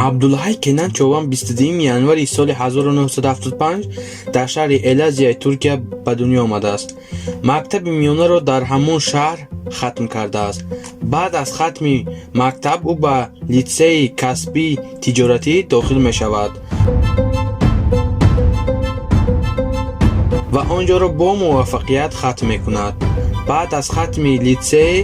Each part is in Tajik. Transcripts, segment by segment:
Абдулҳай Кенан Чобан 22 январи соли 1975 дар шаҳри Элазияи Туркия ба дунё омадааст. Мактаби миёнаро дар ҳамон шаҳр хатм кардааст. Баъд аз хатми мактаб ӯ ба литсейи касбии тиҷоратӣ дохил мешавад ва он ҷоро бо муваффақият хатм мекунад. Баъд аз хатми литсей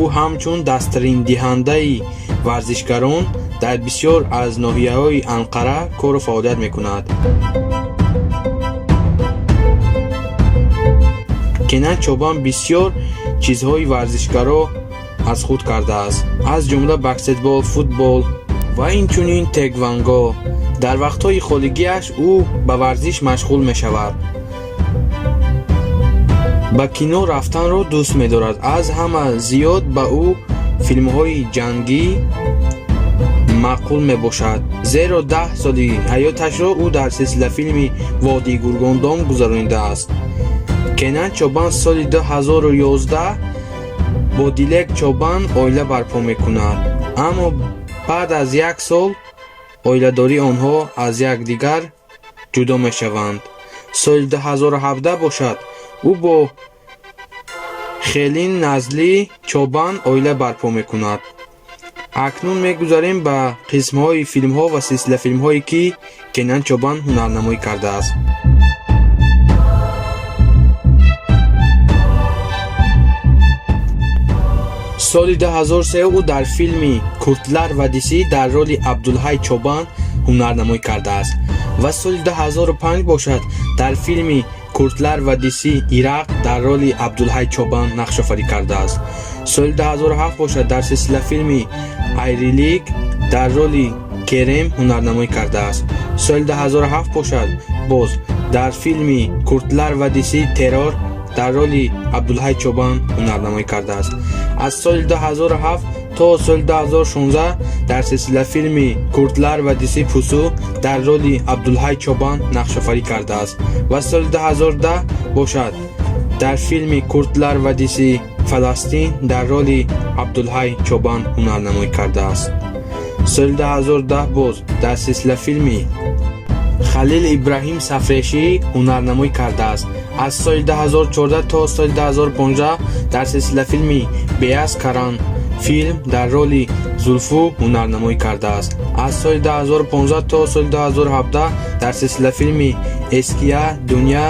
ӯ ҳамчун дастриндиҳандаи варзишгарон дар бисёр аз ноҳияҳои Анқара кору фаъолият мекунад. Кенан Чобан бисёр чизҳои варзишгаро аз худ кардааст, аз ҷумла баскетбол, футбол ва инчунин теквондо. Дар вақтҳои холигиаш ӯ ба варзиш машғул мешавад. Ба кино рафтанро дӯст медорад. Аз ҳама зиёд ба ӯ филмҳои ҷангӣ маъқул мебошад, зеро 10 соли ҳаёташро ӯ дар силсилафилми Водии Гургондом гузаронидааст. Кенан Чобан соли 2011 бо Дилек Чобан оила барпо мекунад, аммо баъд аз як сол оиладории онҳо аз якдигар ҷудо мешаванд. Соли 2017 бошад, ӯ бо Хелин Назлӣ Чобан оила барпо мекунад. Акнун мегузарем ба қисмҳои филмҳо ва силсилафилмҳое, ки Кенан Чобан ҳунарнамоӣ кардааст. Соли 2003 ӯ дар филми Куртлар Вадисӣ дар роли Абдулҳай Чобан ҳунарнамоӣ кардааст ва соли 2005 бошад, дар филми Куртлар Вадисӣ Ирақ дар роли Абдулҳай Чобан нақшофарӣ кардааст. Соли 2007 бошад, дар силсилафилми Айрилик дар роли Керем ҳунарнамоӣ кардааст. Соли 2007 бошад, боз дар филми Куртлар Вадисӣ Террор дар роли Абдулҳай Чобан ҳунарнамоӣ кардааст. Аз соли 2007 то соли 2016 дар силсилафилми Куртлар Вадисӣ Пусу дар роли Абдулҳай Чобан нақшофарӣ кардааст ва соли 2010 бошад, дар филми Куртлар Вадисӣ Фаластин дар роли Абдулҳай Чобан ҳунарнамоӣ кардааст. Соли 2010 боз дар силсилафилми Халил Ибраҳим Сафрешӣ ҳунарнамоӣ кардааст. Аз соли 2014 то соли 2015 дар силсилафилми Беяз Каран филм дар роли Зулфу ҳунарнамоӣ кардааст. Аз соли 2015 то соли 2017 дар силсилафилми Эския Дунья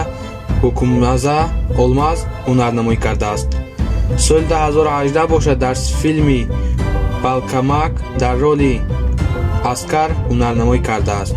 Ҳукмаза Олмаз ҳунарнамоӣ кардааст. Соли 2018 бошад, дар филми Балкамак дар роли Аскар ҳунарнамоӣ кардааст.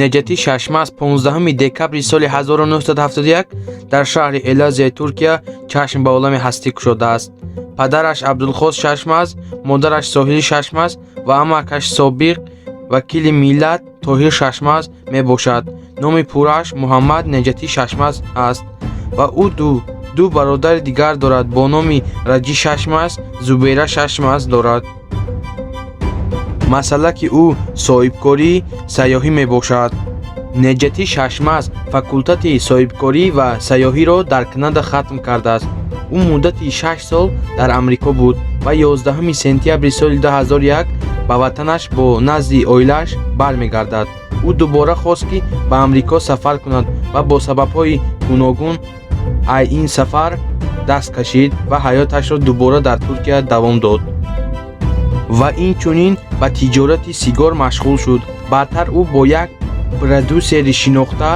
Неҷатӣ Шашмаз 15 декабри соли 1971 дар шаҳри Элазияи Туркия чашм ба олами ҳастӣ кушодааст. Падараш Абдулхос Шашмаз, модараш Соҳили Шашмаз ва амакаш собиқ вакили миллат Тоҳир Шашмаз мебошад. Номи пуррааш Муҳаммад Неҷатӣ Шашмаз аст ва ӯ ду бародари дигар дорад бо номи Раҷӣ Шашмаз, Зубейра Шашмаз дорад. Масъала ки ӯ соҳибкории сайёҳӣ мебошад. Неҷатӣ Шашмаз факултети соҳибкорӣ ва сайёҳиро дар Канада хатм кардааст. Ӯ муддати 6 сол дар Амрико буд ва 11 сентябри соли 2001 ба ватанаш бо назди оилааш бармегардад. Ӯ дубора хост, ки ба Амрико сафар кунад ва бо сабабҳои гуногун ай ин сафар даст кашид ва ҳаёташро дубора дар Туркия давом дод. Ва инчунин ба тиҷорати сигор машғул шуд. Баъдтар ӯ бо як продюсери шинохта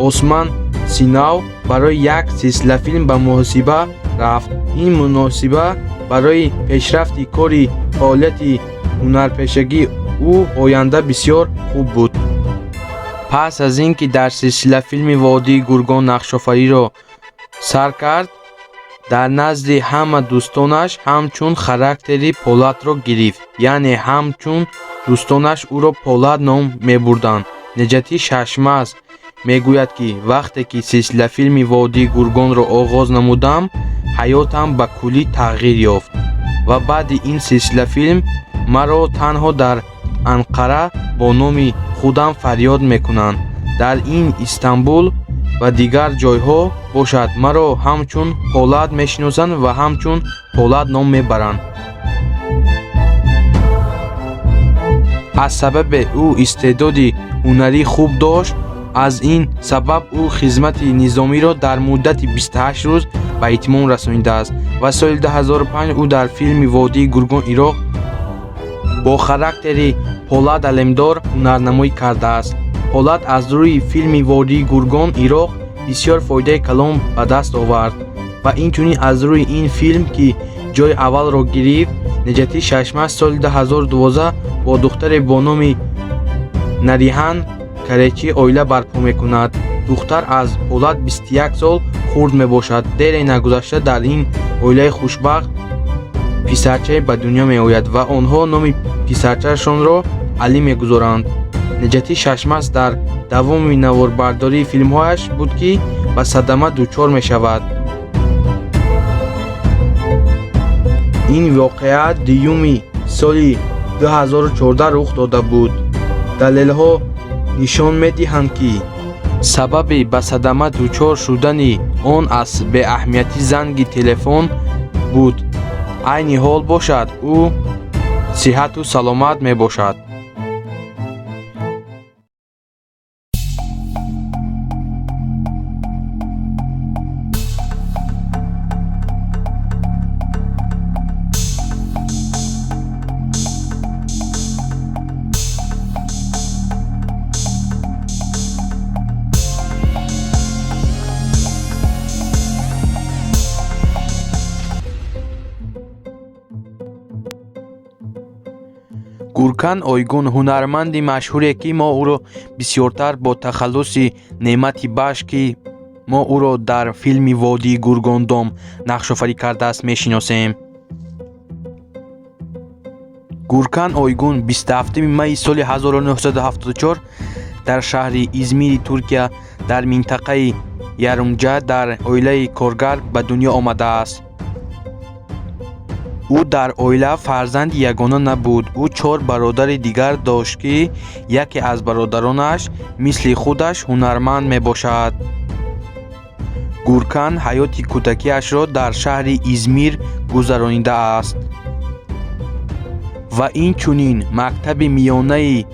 Осман Синав барои як силсилафилм ба муҳосиба рафт. Ин муносиба барои пешрафти кори фаъолияти ҳунарпешагии ӯ оянда бисёр хуб буд. Пас аз ин ки дар силсилафилми Водии Гургон нақшофариро Сар кард, дар назди ҳама дӯстонаш ҳамчун характери Полатро гирифт, яъне ҳамчун дӯстонаш ӯро Полат ном мебурданд. Неҷатӣ Шашмаз мегӯяд, ки вақте ки силсилафилми Водии Гургонро оғоз намудам, ҳаётам ба куллӣ тағйир ёфт ва баъди ин силсилафилм маро танҳо дар Анқара бо номи худам фарёд мекунанд. Дар ин Истанбул ва дигар ҷойҳо бошад, маро ҳамчун Полат мешиносанд ва ҳамчун Полат ном мебаранд. Аз сабабе ӯ истеъдоди ҳунарии хуб дошт, аз ин сабаб ӯ хизмати низомиро дар муддати 28 рӯз ба итмом расонидааст ва соли 2005 ӯ дар филми Водии Гургон Ироқ бо характери Полат Алемдор ҳунарнамоӣ кардааст. Полат аз рӯи филми Водии Гургон Ироқ бисёр фоидаи калон ба даст овард ва инчунин аз рӯи ин филм, ки ҷои аввалро гирифт. Неҷатӣ Шашмаз соли 2012 бо духтаре бо номи Нариҳан Каречӣ оила барпо мекунад. Духтар аз Полат 21 сол хурд мебошад. Дере нагузашта дар ин оилаи хушбахт писарчае ба дунё меояд ва онҳо номи писарчаашонро Алӣ мегузоранд. Неҷатӣ Шашмаз дар давоми наворбардории филмҳояш буд, ки ба садама дучор мешавад. Ин воқеа дуюми соли 2014 рух дода буд. Далелҳо нишон медиҳанд, ки сабаби ба садама дучор шудани он аз беаҳамиятӣ занги телефон буд. Айни ҳол бошад, ӯ сиҳату саломат мебошад. Гуркан Ойгун ҳунарманди машҳуре, ки мо ӯро бисёртар бо тахаллуси Неъмати Баш, ки мо ӯро дар филми Водии Гургондом нақшофарӣ кардааст, мешиносем. Гуркан Ойгун 27 майи соли 1974 дар шаҳри Измири Туркия дар минтақаи Ярумҷа дар оилаи коргар ба дунё омадааст. Ӯ дар оила фарзанди ягона набуд. Ӯ чор бародари дигар дошт, ки яке аз бародаронаш мисли худаш ҳунарманд мебошад. Гуркан ҳаёти кӯдакиашро дар шаҳри Измир гузаронидааст ва инчунин мактаби миёнаи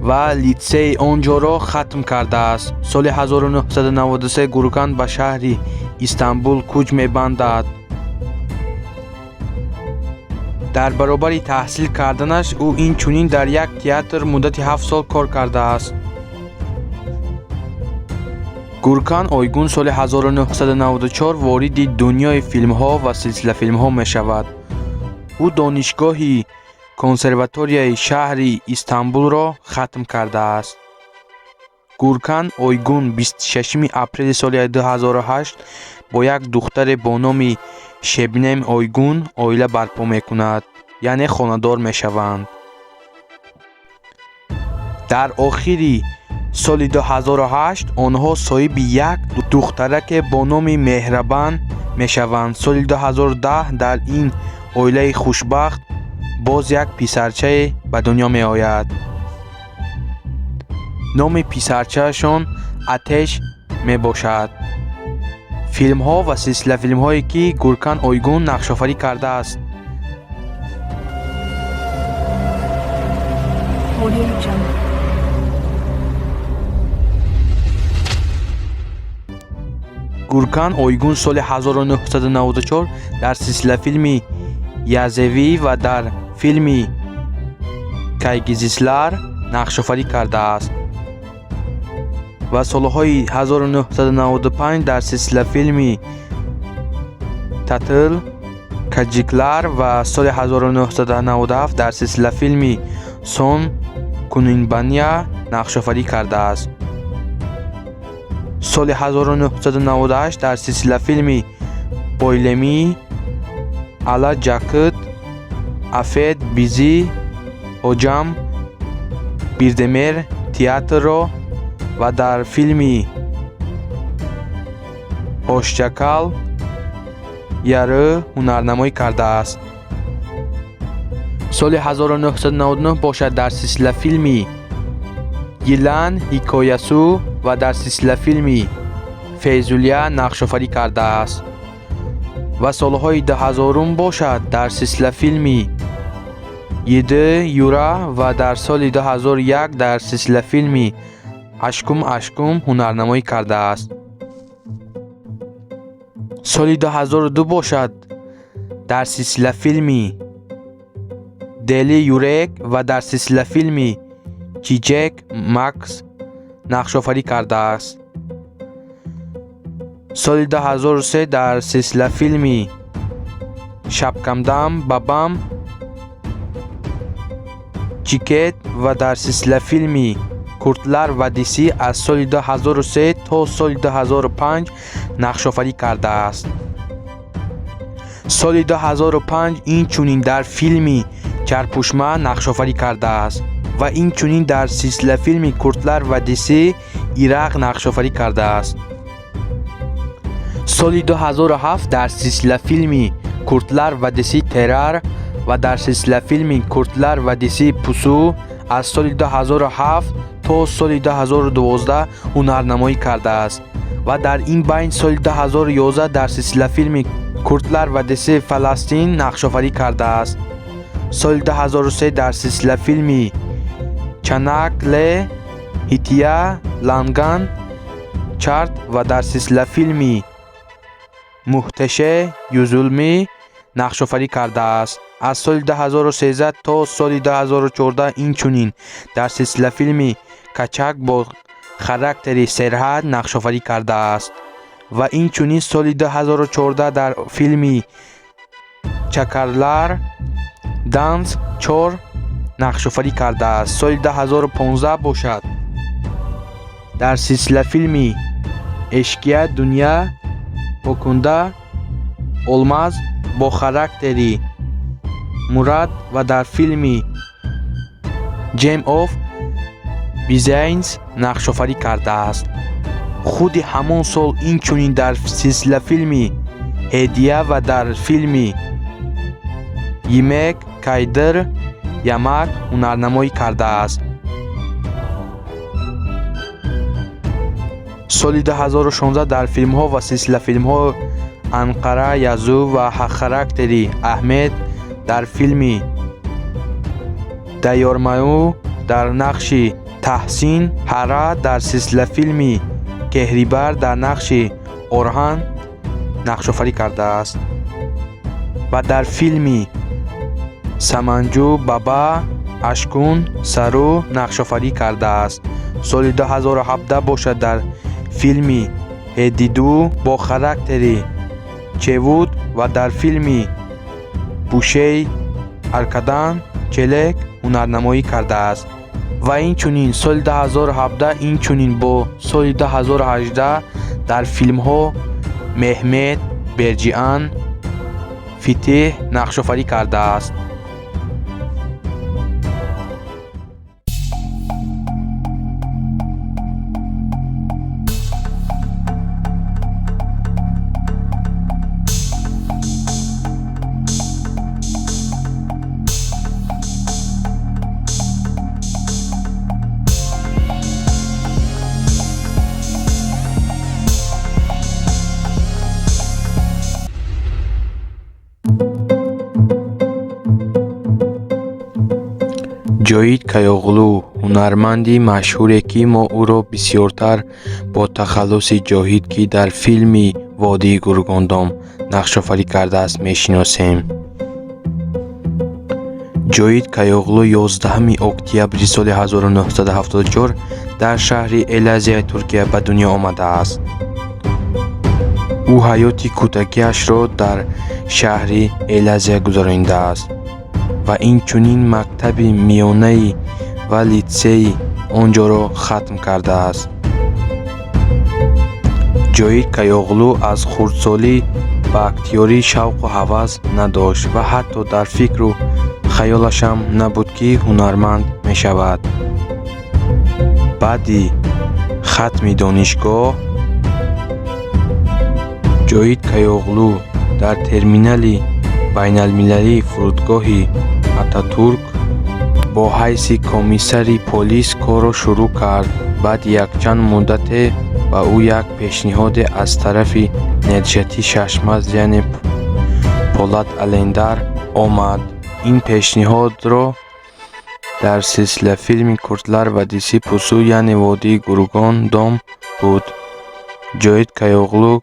ва литсеи он ҷоро хатм кардааст. Соли 1993 Гуркан ба шаҳри Истанбул кӯч мебандад. Дар баробари таҳсил карданаш ӯ инчунин дар як театр муддати 7 сол кор кардааст. Гуркан Ойгун соли 1994 вориди дунёи филмҳо ва силсилафилмҳо мешавад. Ӯ донишгоҳи консерваторияи шаҳри Истанбулро хатм кардааст. Гуркан Ойгун 26 апрели соли 2008 бо як духтаре бо номи Шебнем Ойгун оила барпо мекунад, яъне хонадор мешаванд. Дар охири соли 2008 онҳо соҳиби як духтараке бо номи Меҳрабан мешаванд. Соли 2010 дар ин оилаи хушбахт боз як писарчае ба дунё меояд. Номи писарчаашон Атеш мебошад. Филмҳо ва силсилафилмҳое, ки Гуркан Ойгун нақшофарӣ кардааст. Audio Jungle. Гуркан Ойгун соли 1994 дар силсилафилми Язевӣ ва дар филми Кайгизислар нақшофарӣ кардааст ва солҳои 1995 дар силсилафилми Татл Каҷиклар ва соли 1997 дар силсилафилми Сон Кунинбания нақшофарӣ кардааст. Соли 1998 дар силсилафилми Бойлеми, Ала Ҷакыт, Афет Бизи, Ҳоҷам Бирдемер театрро ва дар филми Ҳошчакал Яры ҳунарнамоӣ кардааст. Соли 1999 бошад, дар силсилафилми Йилан ҳикоясу ва дар силсилафилми Фейзулия нақшофарӣ кардааст ва солҳои 2000-ум бошад, дар силсилафилми Йиди Юра ва дар соли 2001 дар силсилафилми Ашкум Ашкум ҳунарнамоӣ кардааст. Соли 2002 бошад, дар силсилафилми Дели Юрек ва дар силсилафилми Чичек Макс нақшофарӣ кардааст. Соли 2003 дар силсилафилми Шапкамдан Бабам Чикет ва дар силсилафилми Куртлар Вадисӣ аз соли 2003 то соли 2005 нақшофарӣ кардааст. Соли 2005 инчунин дар филми Чарпушма нақшофарӣ кардааст ва инчунин дар силсилафилми Куртлар Вадисӣ Ирақ нақшофарӣ кардааст. Соли 2007 дар силсилафилми Куртлар Вадисӣ Террор ва дар силсилафилми Куртлар Вадисӣ Пусу аз соли 2007 то соли 2012 ҳунарнамоӣ кардааст ва дар ин байн соли 2011 дар силсилафилми Куртлар Вадисӣ Фаластин нақшофарӣ кардааст. Соли 2003 дар силсилафилми Чанакъле Ҳития Ланган Чарт ва дар силсилафилми Муҳтеше Юзюлмӣ нақшофарӣ кардааст. Аз соли 2013 то соли 2014 инчунин дар силсилафилми Качак бо характери Серҳад нақшофарӣ кардааст ва инчунин соли 2014 дар филми Чакарлар Данс 4 нақшофарӣ кардааст. Соли 2015 бошад, дар силсилафилми Эшкия Дунья Ҳокунда Олмаз бо характери Мурад ва дар филми Gem of Bizanes нақшофарӣ кардааст. Худи ҳамон сол инчунин дар силсилафилми Ҳедия ва дар филми Йимек Кайдыр Ямак ҳунарнамоӣ кардааст. Соли 2016 дар филмҳо ва силсилафилмҳо Анқара Язу ва характери Аҳмед дар филми Даёрмаю, дар нақши Таҳсин Ҳара дар силсилафилми Кеҳрибар дар нақши Орҳан нақшофарӣ кардааст ва дар филми Саманҷу Баба Ашкун Сару нақшофарӣ кардааст. Соли 2017 бошад, дар филми Ҳедиду бо характери Чевуд ва дар филми Бушей Аркадан Челек ҳунарнамоӣ кардааст ва инчунин соли 2017, инчунин бо соли 2018 дар филмҳо Меҳмед Берҷиан Фитиҳ нақшофарӣ кардааст. Ҷоид Кайоғлу ҳунарманди машҳуре, ки мо ӯро бисёртар бо тахаллуси Ҷоҳид, ки дар филми Водии Гургондом нақшофарӣ кардааст, мешиносем. Ҷоид Кайоғлу 11 октябри соли 1974 дар шаҳри Элазияи Туркия ба дунё омадааст. Ӯ ҳаёти кӯдакиашро дар шаҳри Элазия гузаронидааст ва инчунин мактаби миёнаи ва литсейи он ҷоро хатм кардааст. Ҷоид Кайоғлу аз хурдсолӣ ба актёрӣ шавқу ҳавас надошт ва ҳатто дар фикру хаёлашам набуд, ки ҳунарманд мешавад. Баъди хатми донишгоҳ Ҷоид Кайоғлу дар терминали байналмилалии фурудгоҳи Ататурк бо ҳайси комиссари полис корро шурӯъ кард. Баъди якчанд муддате ба ӯ як пешниҳоде аз тарафи Неҷати Шашмаз, яъне Полат Алемдар омад. Ин пешниҳодро дар силсилафилми Куртлар Вадиси Пусу, яъне Водии Гургон дом буд. Ҷоид Кайоғлу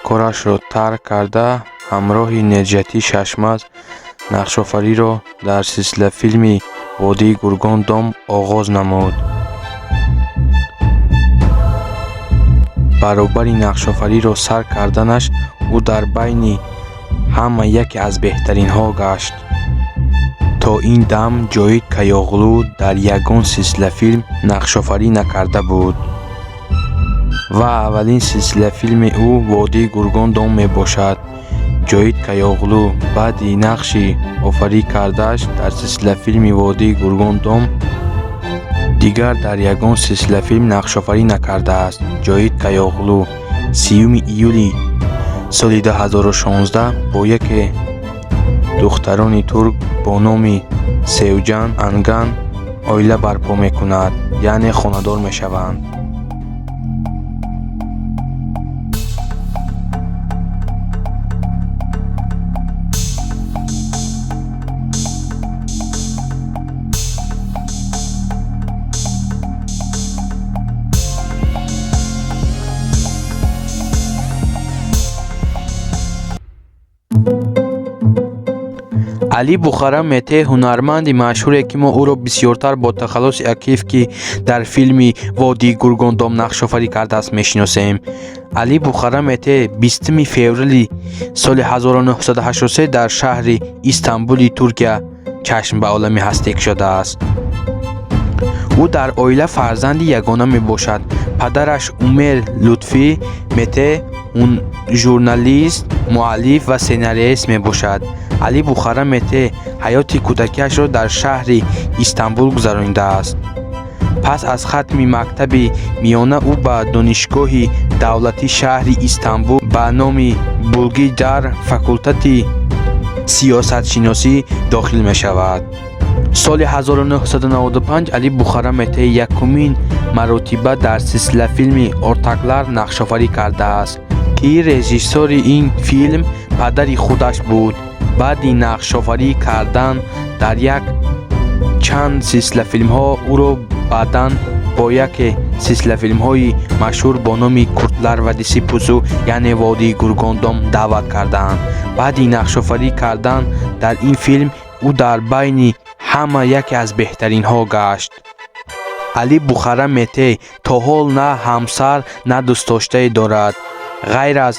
корашро тарк карда, ҳамроҳи Неҷати Шашмаз нақшофариро дар силсилафилми Водии Гургон дом оғоз намуд. Баробари нақшофариро сар карданаш ӯ дар байни ҳама яке аз беҳтаринҳо гашт. То ин дам Ҷоид Кайоғлу дар ягон силсилафилм нақшофарӣ накарда буд ва аввалин силсилафилми ӯ Водии Гургон дом мебошад. Ҷоид Кайоғлу баъди нақши офарӣ кардааш дар силсилафилми Водии Гургон дом дигар дар ягон силсилафилм нақшофарӣ накардааст. Ҷоид Кайоғлу 30 июли соли 2016 бо яке духтарони турк бо номи Севҷан Анган оила барпо мекунад, яъне хонадор мешаванд. Али Бухара Мете ҳунарманди машҳуре, ки мо ӯро бисёртар бо тахаллуси Акиф, ки дар филми Водии Гургондом нақшофарӣ кардааст, мешиносем. Али Бухара Мете 20 феврали соли 1983 дар шаҳри Истанбули Туркия чашм ба олами ҳастӣ кушодааст. Ӯ дар оила фарзанди ягона мебошад. Падараш Умер Лутфӣ Мете журналист, муаллиф ва сценарист мебошад. Али Бухара Мете ҳаёти кӯдакиашро дар шаҳри Истанбул гузаронидааст. Пас аз хатми мактаби миёна ӯ ба Донишгоҳи давлатии шаҳри Истанбул ба номи Булги дар факултети сиёсатшиносӣ дохил мешавад. Соли 1995 Али Бухара Мете якумин маротиба дар силсилафилми Ортаклар нақшофарӣ кардааст, ки режиссёри ин филм падари худаш буд. Баъди нақшофарӣ кардан дар як чанд силсилафилмҳо ӯро баъдан бо яке силсилафилмҳои машҳур бо номи Куртлар Вадиси Пусу, яъне Водии Гургондом даъват карданд. Баъди нақшофарӣ кардан дар ин филм ӯ дар байни ҳама яке аз беҳтаринҳо гашт. Али Бухара Мете то ҳол на ҳамсар, на дӯстдоштае дорад. Ғайр аз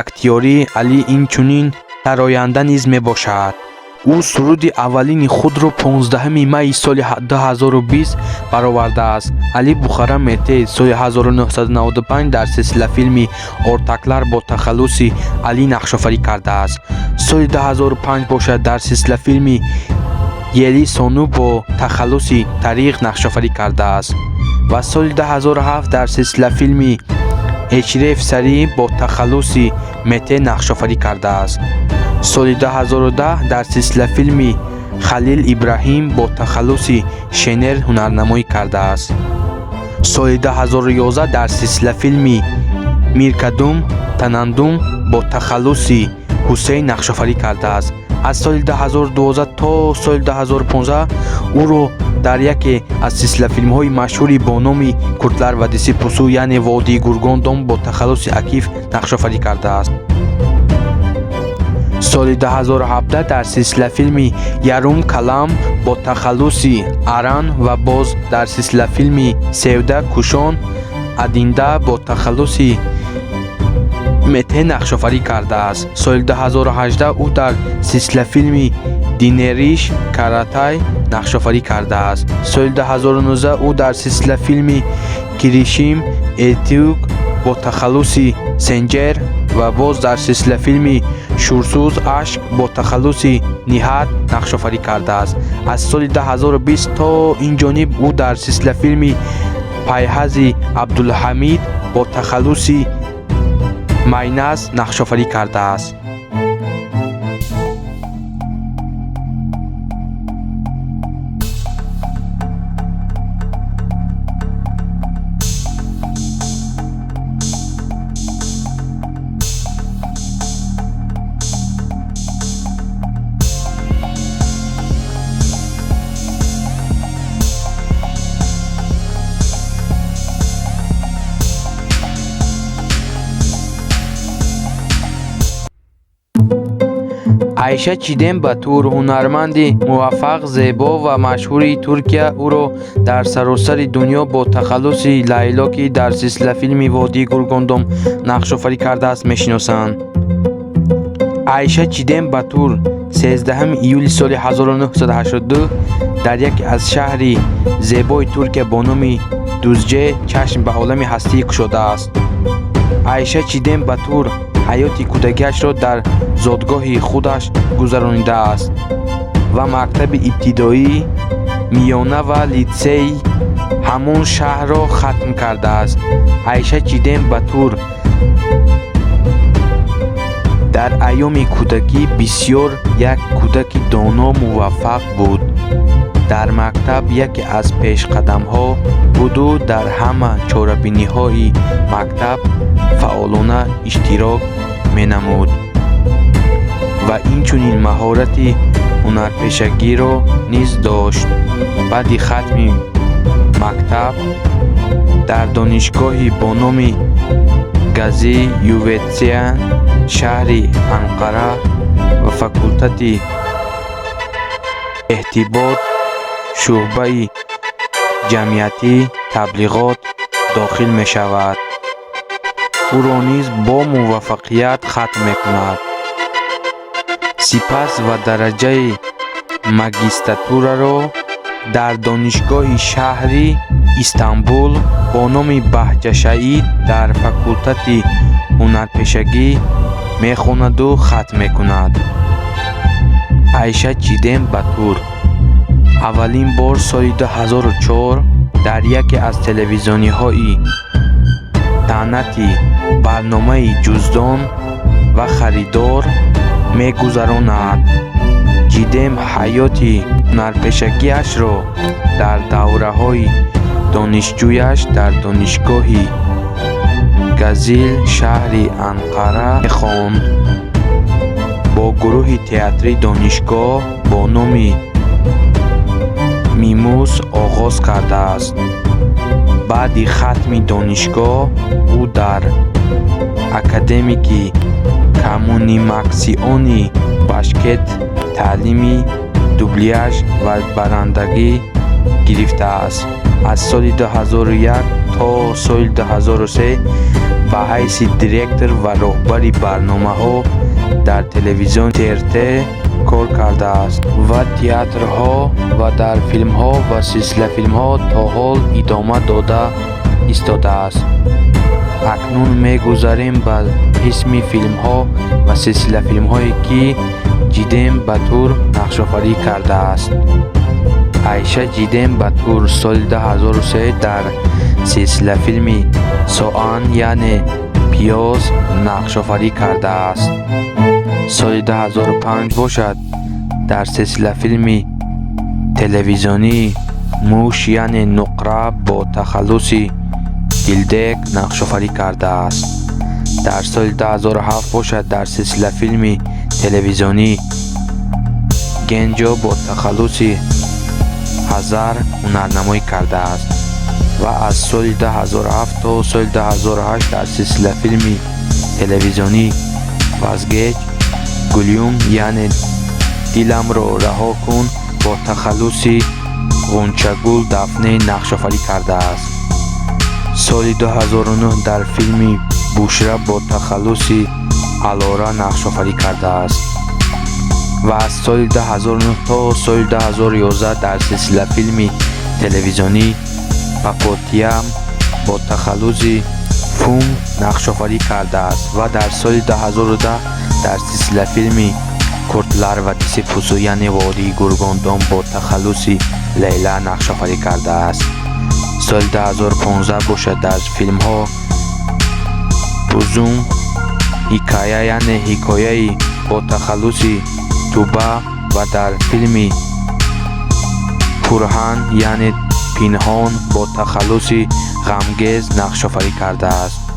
актёрӣ Али инчунин сароянда низ мебошад. Ӯ суруди аввалини худро 15 майи соли 2020 баровардааст. Али Бухара Мете соли 1995 дар силсилафилми Ортаклар бо тахаллуси Али нақшофарӣ кардааст. Соли 2005 бошад дар силсилафилми Ели Сону бо тахаллуси Тариқ нақшофарӣ кардааст ва соли 2007 дар силсилафилми Эшреф Сари бо тахаллуси Мете нақшофарӣ кардааст. Соли 2010 дар силсилафилми Халил Ибраҳим бо тахаллуси Шенер ҳунарнамоӣ кардааст. Соли 2011 дар силсилафилми Миркадум Танандум бо тахаллуси Ҳусейн нақшофарӣ кардааст. Аз соли 2012 то соли 2015 ӯро дар яке аз силсилафилмҳои машҳури бо номи Куртлар Вадиси Пусу, яъне Водии Гургондом бо тахаллуси Акиф нақшофарӣ кардааст. Соли 2017 дар силсилафилми Ярум Калам бо тахаллуси Аран ва боз дар силсилафилми Севда Кушон Адинда бо тахаллуси Мете нақшофарӣ кардааст. Соли 2018 ӯ дар силсилафилми Динериш Каратай нақшофарӣ кардааст. Соли 2019 ӯ дар силсилафилми Киришим Этюк Бо тахаллуси Сенҷер ва боз дар силсилафилми Шурсуз Ашк бо тахаллуси Ниҳат нақшофарӣ кардааст. Аз соли 2020 то ин ҷониб ӯ дар силсилафилми Пайҳази Абдулҳамид бо тахаллуси Майназ нақшофарӣ кардааст. Айша Чидем Батур ҳунарманди муваффақ, зебо ва машҳури Туркия. Ӯро дар саросари дунё бо тахаллуси Лайло, ки дар силсилафилми Водии Гургондом нақшофарӣ кардааст, мешиносанд. Айша Чидем Батур 13 июли соли 1982 дар яке аз шаҳри зебои Туркия бо номи Дузҷе чашм ба олами ҳастӣ кушодааст. Айша Чидем Батур ҳаёти кӯдакиашро дар зодгоҳи худаш гузаронидааст ва мактаби ибтидоӣ, миёна ва литсей ҳамон шаҳрро хатм кардааст. Айша Чидем Батур дар айёми кӯдакӣ бисёр як кӯдаки доно, муваффақ буд. Дар мактаб яке аз пешқадамҳо буду дар ҳама чорабиниҳои мактаб фаъолона иштирок менамуд ва инчунин маҳорати ҳунарпешагиро низ дошт. Баъди хатми мактаб дар донишгоҳи бо номи Гази Юветсиян шаҳри Анқара ва факултати эҳтибот шӯъбаи ҷамъиятӣ таблиғот дохил мешавад. Ӯро низ бо муваффақият хатм мекунад. Сипас ва дараҷаи магистратураро дар донишгоҳи шаҳри Истанбул бо номи Баҳҷашаид дар факултати ҳунарпешагӣ мехонаду хатм мекунад. Айша Чидем Батур аввалин бор соли 2004 дар яке аз телевизиониҳои санъати барномаи ҷуздон ва харидор мегузаронад. Чидем ҳаёти ҳунарпешагиашро дар давраҳои донишҷӯяш дар донишгоҳи Газил шаҳри Анқара мехонд. Бо гурӯҳи театрии донишгоҳ бо номи Мимус оғоз кардааст. Баъди хатми донишгоҳ ӯ дар Академики Коммуникатсиони Башкет таълими дубляж ва барандагӣ гирифтааст. Аз соли 2001 то соли 2003 ба ҳайси директор ва роҳбари барномаҳо дар телевизиони ТРТ кор кардааст ва театрҳо ва дар филмҳо ва силсилафилмҳо то ҳол идома дода истодааст. Акнун мегузарем ба қисми филмҳо ва силсилафилмҳое, ки Ҷидем Батур нақшофарӣ кардааст. Айша Ҷидем Батур соли 2003 дар силсилафилми Соан, яъне Пиёз нақшофарӣ кардааст. Соли 2005 бошад, дар силсилафилми телевизионии Муш, яъне Нуқра бо тахаллуси Дилдек нақшофарӣ кардааст. Дар соли 2007 бошад, дар силсилафилми телевизионии Генҷо бо тахаллуси Ҳазар ҳунарнамоӣ кардааст ва аз соли 2007 то соли 2008 дар силсилафилми телевизионии Вазгеч Гулюм, яъне Диламро раҳо кун бо тахаллуси Ғунчагул Дафне нақшофарӣ кардааст. Соли 2009 дар филми Бушра бо тахаллуси Алора нақшофарӣ кардааст ва аз соли 2009 то соли 2011 дар силсилафилми телевизионии Папотиям бо тахаллуси Фум нақшофарӣ кардааст ва дар соли 2010 дар силсилафилми Куртлар Вадиси Пусу, яъне Водии гургондон, бо тахаллуси Лейла нақшофарӣ кардааст. Соли 2015 бошад, дар филмҳо Узун ҳикоя, яъне ҳикояи, бо тахаллуси Туба ва дар филми Пурҳан, яъне Пинҳон, бо тахаллуси Ғамгез нақшофарӣ кардааст.